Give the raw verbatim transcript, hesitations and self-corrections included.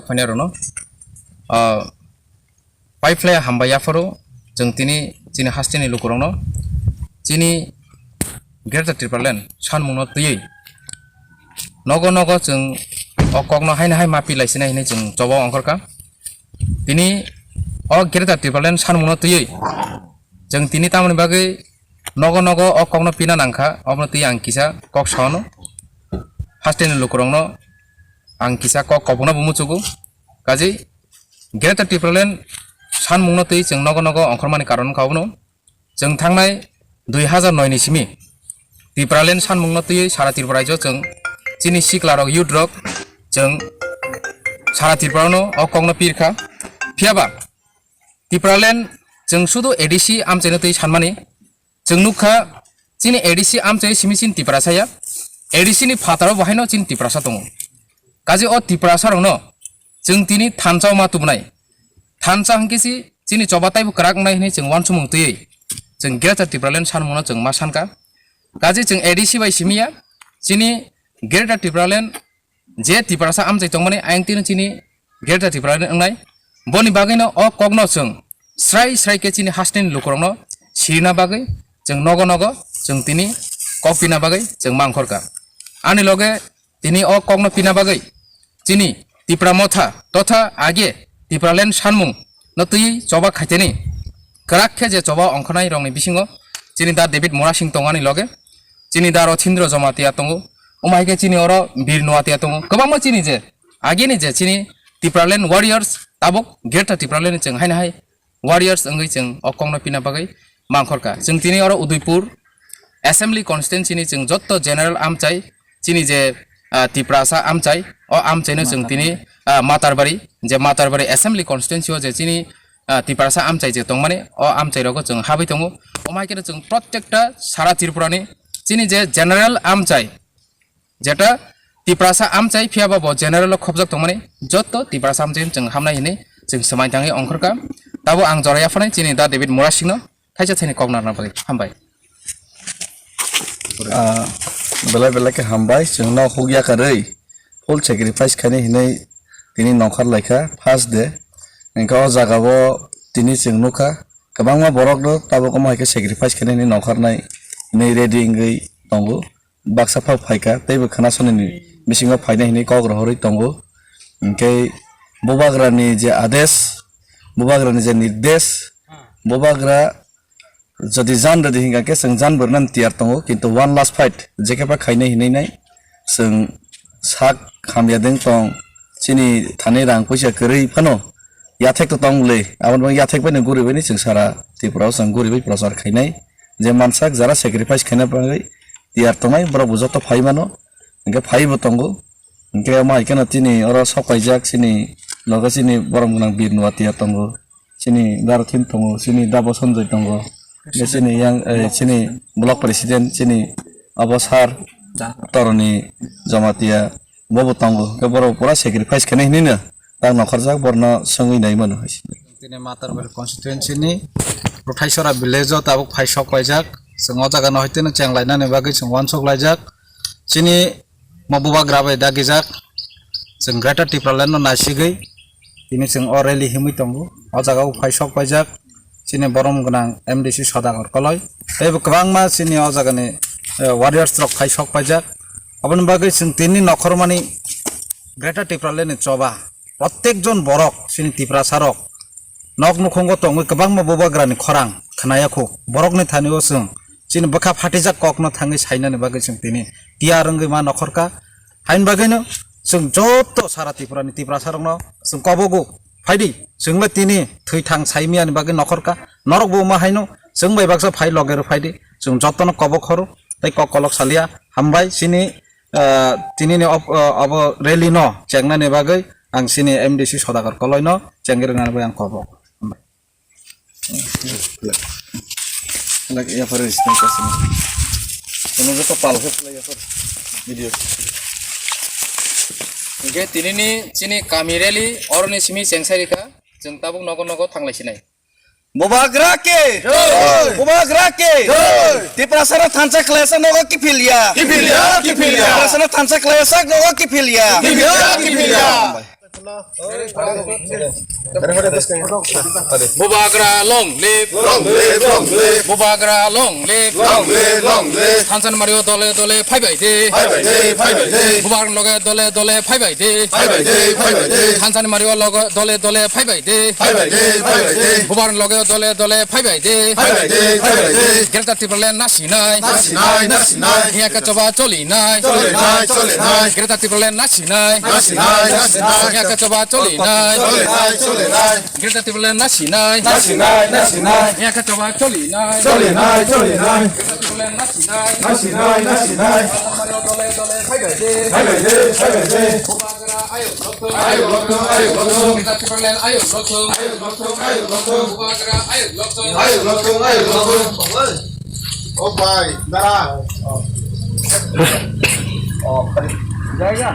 Phainairokno, ah, paiphlai hambai yapharo chwng tini chini hasteni lukurokno chini Greater Tipraland sanmungno twiwi nogo nogo chwng o kokno haino hai mapi laisinai hinwi chwng choba ongkhorkha. Tini o Greater Tipraland sanmungno twiwi chwng tini tamoni bagwi nogo nogo o kokno pina nangkha, obono twiwi ang kisa kok saono hasteni lukurokno ang kisa kok kobokno bo muchugo. Kaje Greater Tipraland sanmungno twi chwng nogo nogo ongkhormani karon wngkha obono. Chwng thangnai dui hazar noi ni simi Tipraland sanmungno twiwi sara Tripura rajyo chwng chini siklarok, youth rok chwng sara Tripurano o kokno pirkha. Phiyaba Tipraland chwng sudu A D C amchaino twi sanmani. Chwng nukha chini A D C amchai simi chini Tiprasa ya. A D C ni phataro bo haino chini Tiprasa tongo. Kaje o Tiprasa rokno chwng tini thansa ma tubunai. Thansa hwnkhe si chini choba taibo kwrak wngnai hinwi chwng uansukmung twiwi chwng Greater Tipraland sanmungno chwng ma sankha. Kaje chwng A D C bai simi ya, chini Greater Tipraland je Tiprasa amchai tongmani ayang tino chini Greater Tipraland wngnai. Boni bagwino o kokno chwng srai srai khe chini hasteni lukurokno sirina bagwi chwng nogo nogo chwng tini kok pina bagwi chwng mangkhorkha. Ani loge tini o kokno pina bagwi chini Tipra Motha totha age Tipraland sanmung no twi choba khaiteni kwrak khe je choba ongkhornai rokni bisingo chini da David Murasing tongani loge, chini da Rothindro Jamatia tongo, omo hai khe chini oro Bir Noatia tongo, kwbangma chini je ageni je chini Tipraland warriors tabuk Greater Tipraland ni chwng haino hai warriors wngwi chwng o kokno pina bagwi mangkhorkha. Chwng tini oro Udaipur Assembly Constituency ni chwng jotto general amchai chini je, ah, Tiprasa amchai, o amchaino chwng tini, ah, Matarbari, je Matarbari Assembly Constituency o je chini, ah, Tiprasa amchai je tongmani, o amchai rogo chwng habwi tongo. Omo hai khe chwng protekta sara Tripura ni chini je general amchai, jeta Tiprasa amchai phiyaba bo general o khobjak tongmani, jotto Tiprasa amchai chwng hamnai hinwi chwng swmai thangwi ongkhorkha. Tabo ang jora yapharnai chini da David Murasing no thaisa thani kok narwkna bagwi. Hambai. Ah, belai belai khe hambai, chwngno huk yakarwi full sacrifice khainai hinwi tini nongkhor laikha first day. Hwnkhe o jagao tini chwng nukha kwbangma borokno tabuk omo hai khe sacrifice khainai hinwi nongkhornai hinwi ready wngwi tongo. Baksa phak phaikha, teibo khwnasanani bisingo phainai hinwi kok rohorwi tongo. Hinkhe bubagrani je adesh, bubagrani je nirdesh, bubagra jodi jan rwdi hinkha khe chwng jan bo rwnani tiyar tongo, kintu one last fight jekhe pha khainai hinwi nai chwng sak hamya deng tong, chini thani rang puisa kwrwi phano yathek to tong le, aboni bagwi yathek bai no guribai ni chwng sara Tripura o chwng guribai prochar khainai, je mansak jara sacrifice khaina bagwi tiyar tongnai borok bo joto phai mano, hinkhe phai bo tongo, hinkhe omo hai kheno chini oro sok paijak chini loge chini borom gwnang Bir Noatia tongo. Chini Daro Thim tongo, chini Dabo Sanjoy tongo, hingke chini yang, eh, chini block president, chini abo sir, Toroni Jamatia, bobo tongo, hingke borok pura sacrifice khainai hinino tak nongkhorjak borno songwi nai mano hai se. Tini Matarbari constituency ni Ruthaisora village o tabuk phai sok paijak, chwng o jaga no hai tini cheng lainani bagwi chwng uansuk laijak, chini mo bubagra bai dagijak, chwng Greater Tipraland no naisigwi tini chwng o rally himwi tongo. O jaga o phai sok paijak chini borom gwnang M D C Sodagar Koloi, tei bo kwbangma chini o jaga ni, eh, warriors rok phai sok paijak. Aboni bagwi chwng tini nokhormani Greater Tipraland ni choba protek jon borok chini Tiprasa rok nok nukhungo tongwi kwbangma bubagra ni khorang khwnaya khu. Borok ni thani o chwng chini bwkha phatijak kokno thangwi sainani bagwi chwng tini tiyar wngwi ma nokhorkha. Haini bagwino chwng joto sara Tripura ni Tiprasa rokno chwng kobogo phaidi, chwngno tini thwi thang saimiyani bagwi nokhorkha. Norok bo ma haino chwng bai baksa phai loge rw phaidi, chwng jotono kobok khoro tei kok kolok salia. Hambai chini, ah, tini ni ob-, ah, obo rally no chengnani bagwi ang chini M D C Sodagar Koloi no chengwi rwnani bagwi ang kobok. Like, ya, for instance, kasi mo. Ano ba to palo sa pala ya, for video. Hingke tini ni chini kami rally, oro ni simi chengsai rikha, chwng tabuk nogo nogo thanglai sinai. Bubagra ke! Jai! Bubagra ke! Jai! Tiprasa no thansa khlaisa nogo kiphilya. Kiphilya, kiphilya. Tiprasa no thansa khlaisa nogo kiphilya. Kiphilya, kiphilya. Bubagra long live. Long live, long live. Bubagra long live. Long live, long live. Thansa ni mari o dole dole phai bai di. Phai bai di, phai bai di. Bubagra loge dole dole phai bai di. Phai bai di, phai bai di. Thansa ni mari o loge dole dole phai bai di. Phai bai di, phai bai di. Bubagra loge dole dole phai bai di. Phai bai di, phai bai di. Greater Tipraland nasinai. Nasinai, nasinai. Hiya ka choba cholinai. Cholinai, cholinai. Greater Tipraland nasinai. Nasinai, nasinai. Hiya ka choba cholinai. Cholinai, cholinai. Greater Tipraland nasinai. Nasinai, nasinai. Hiya ka choba cholinai. Cholinai, cholinai. Greater Tipraland nasinai. Nasinai, nasinai. Dole dole phai bai di. Phai bai di, phai bai di. Bubagra ayuk lokthung. Ayuk lokthung, ayuk lokthung. Greater Tipraland ayuk lokthung. Ayuk lokthung, ayuk lokthung. Bubagra ayuk lokthung. Ayuk lokthung, ayuk lokthung. Oh, bhai, dara. Oh. Oh, jai ga.